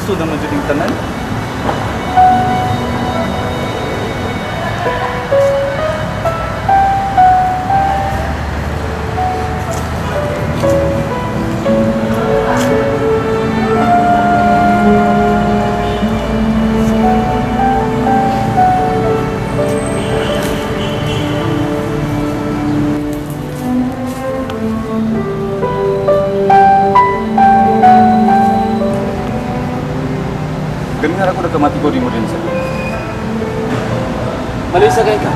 Lisod naman jud yung tanan. Ganun ako nagkamati ko din mo din sa. Malisa kay ka.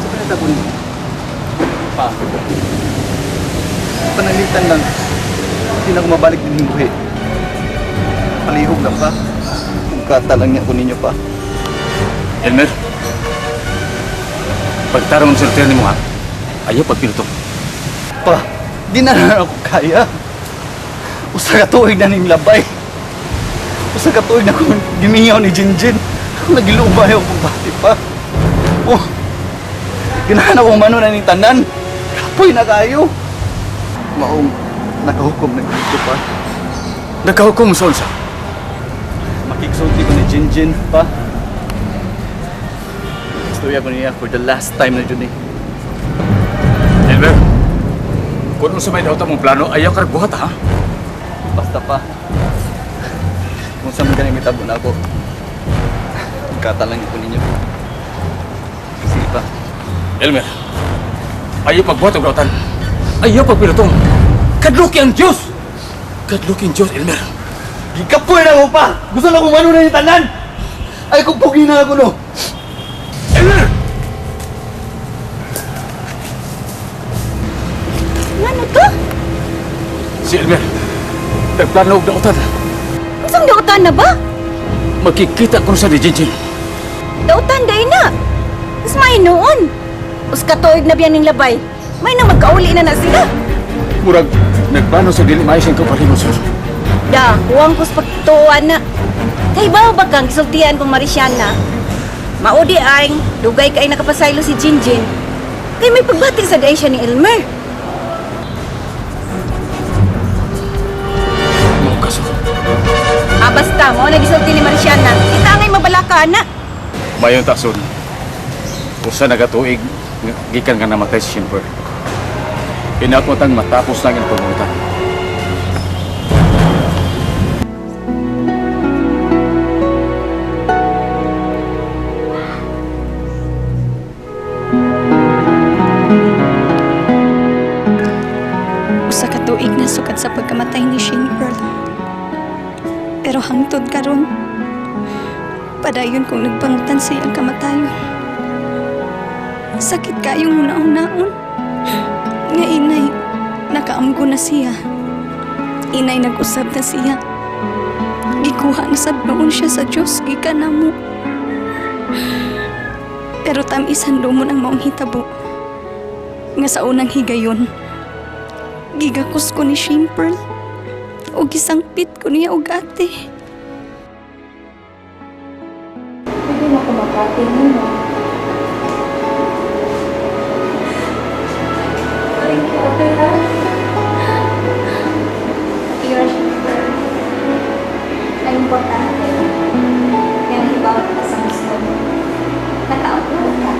Sa pinatabo niyo? Pa. Pananglitan lang. Hindi na ako mabalik din yung buhi. Palihog lang pa. Kung kata lang niya ko ninyo pa. Elmer, pagtarong ang sorteo ni mo ha, ayaw pagpilto. Pa, di na lang ako kaya. Usa ka tuig na ning labay. Usa ka tuig na kung gimingaw ni Jinjin. Ako nagilubay ako kung bati pa. Oh, ganahan akong mano na ning tanan. Kapoy na kayo. Maong nakahukom na dito pa. Nagkahukom sa unsa. Makiksulti ko ni Jinjin pa. Istorya ko niya for the last time na jud eh. Elmer, kung unsa may dauta mong plano, ayaw ka buhat ha. Basta pa. Kung saan man ganing mitabo na ako. Kata lang ko ninyo. Sige pa. Elmer, ayaw pagbuhat og dautan. Ayaw pagpiltong. Kadluki ang Diyos! Kadluki ang Diyos, Elmer. Gikapoy na ako pa! Gusto na kong mano na yung tanan! Ay kung pugi na ako no! Elmer! Ngano to? Si Elmer, nagplano og dautan. Unsang dautan na ba? Magkikita ko sa ni Jinjin. Dautan day na. Mas may noon. Us katuig na biyan ning labay. May nang magkauli na na sila. Murag, nagplano sa dili maayos ang kapalingon, sir. Da, kuwang kus pagtuan na. Kay bawo ba kang gisultian kong Marisiana? Maudi ay, dugay kay nakapasaylo si Jinjin. Kay may pagbati sa day siya ni Elmer. Mao kaso. Ah, basta mo na gisulti ni Marisiana. Kita ngay mabalaka na. Mayon tason. Usa nagatuig gikan nga namatay si Shimper. Hinapot ang matapos lang ang pagmutan. Usa ka tuig na sukad sa pagkamatay ni Shane Pearl. Pero hangtod karon, padayon kong nagpangutan sa iyang kamatayon. Sakit kayong una-unaon. Nga inay, nakaamgo na siya. Inay, nag-usab na siya. Gikuha na sab noon siya sa Diyos, gikan na mo. Pero tamisan lumon ang maong hitabo. Nga sa unang higayon, gigakos ko ni Shane Pearl. O gisangpit ko niya og ate. Pwede na kumakati mo. Thank you, ate. Ha? Your Pearl. Ang importante, yung hibaw ka sa gusto mo. Nakaampo ka.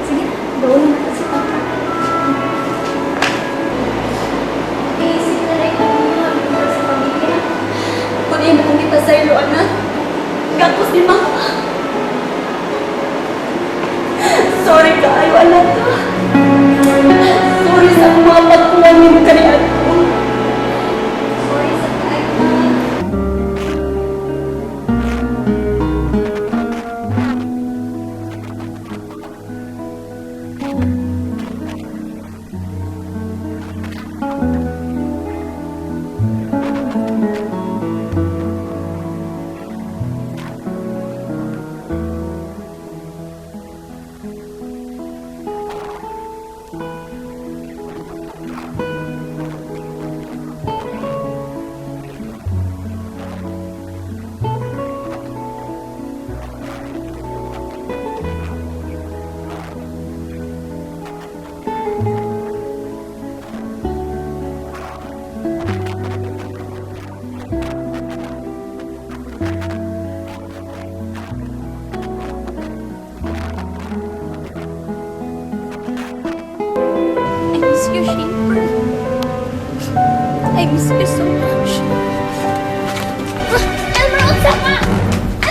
Sige, doon na kasi papa. Iisip na lang ang mga tungkol sa pamilya. Kung iya na kong ipasaylo, anak. Gakos ni Mama. I miss you so much. Elmer, unsa ka?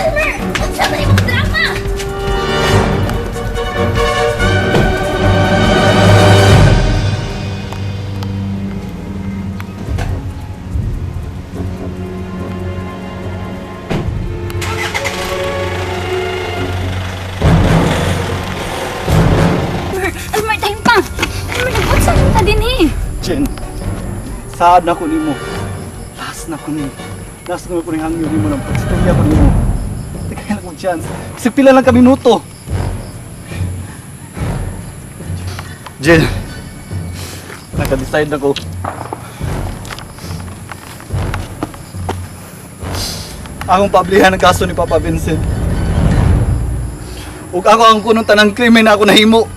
Elmer, unsa man imong drama? Elmer, Elmer, time pa! Elmer, nag-unsa man ta din eh? Jen, saad na ko nimo. Last na ko nimo. Last na ko ning hangyo nimo ng pagstorya ko nimo. Tagay lang kong chance. Kasi pila lang ka minuto. Jen, naka-decide na ko. Akong paablihan ang kaso ni Papa Vincent. Ug ako ang kunong tanang krimen na ako nahimo.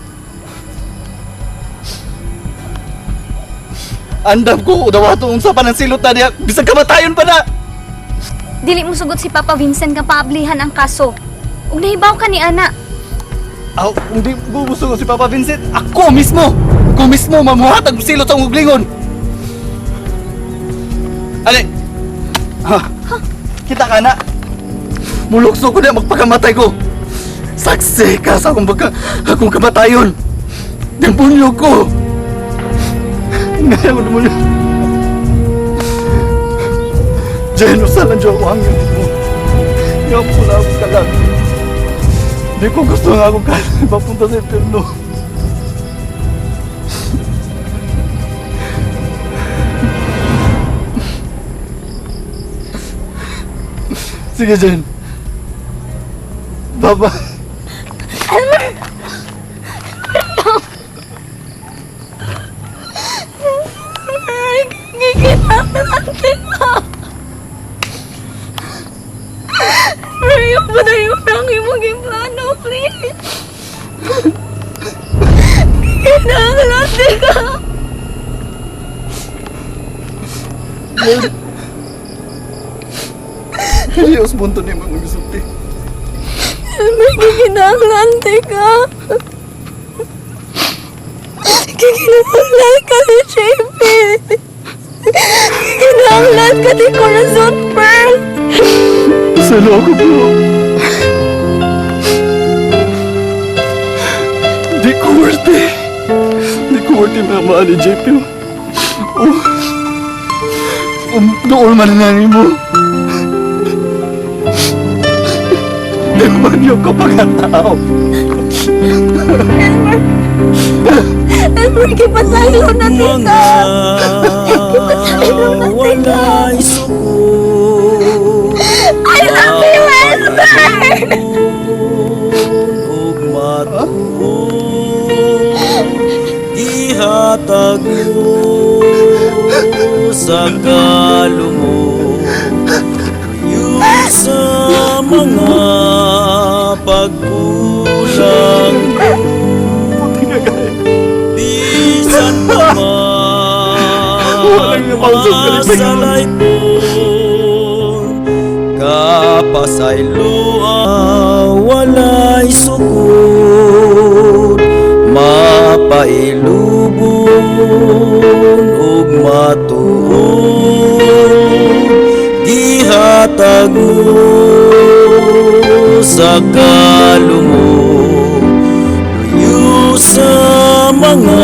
Andam ko, udawato unsa pa ng silot na niya. Bisag kamatayon pa na! Dili mo sugot si Papa Vincent nga paablihan ang kaso. Ug nahibaw ka ni ana. Aw, kung di gusto ko si Papa Vincent, ako mismo! Ako mismo mamuhatag og silot sa akong uglingon! Ale! Ha? Kita ka na! Mulukso ko na magpakamatay ko! Saksi ka sa akong baka, akong kamatayon! Demonyo ko! Ngayon ko demonyo! Jen, usalan dyan ako hanggang mo. Nga po na akong kalag. Di ko gusto nga akong kalag papunta sa impyerno. Sige, Jen. Bye-bye. Gikinahanglan ka. Rayo pa na yung prank imong giplano, please. Gikinahanglan ka. Jen. Diyos, bunto ni mga gisulti. Elmer, gikinahanglan ka. Gikinahanglan ka ni JP. Gikinahanglan ka ni Corazon Pearl. Salo ako, bro. Di ko worth it. Di ko worth it mga ni JP. Oh. Dool man na mo. Demonyo ko pagkatao. Elmer, kipasaylo na Mga tika. walay sukod. I love you, Elmer! Ug matuod, ihatag mo sa kalumot sa mga pagkulang ko. Bisan pa man Walang napausap ka rin, Panginoon. masalaypon, kapasayloa walay sukod, mapailubon ug matuod, gihatag mo sa kalumot, luyo sa mga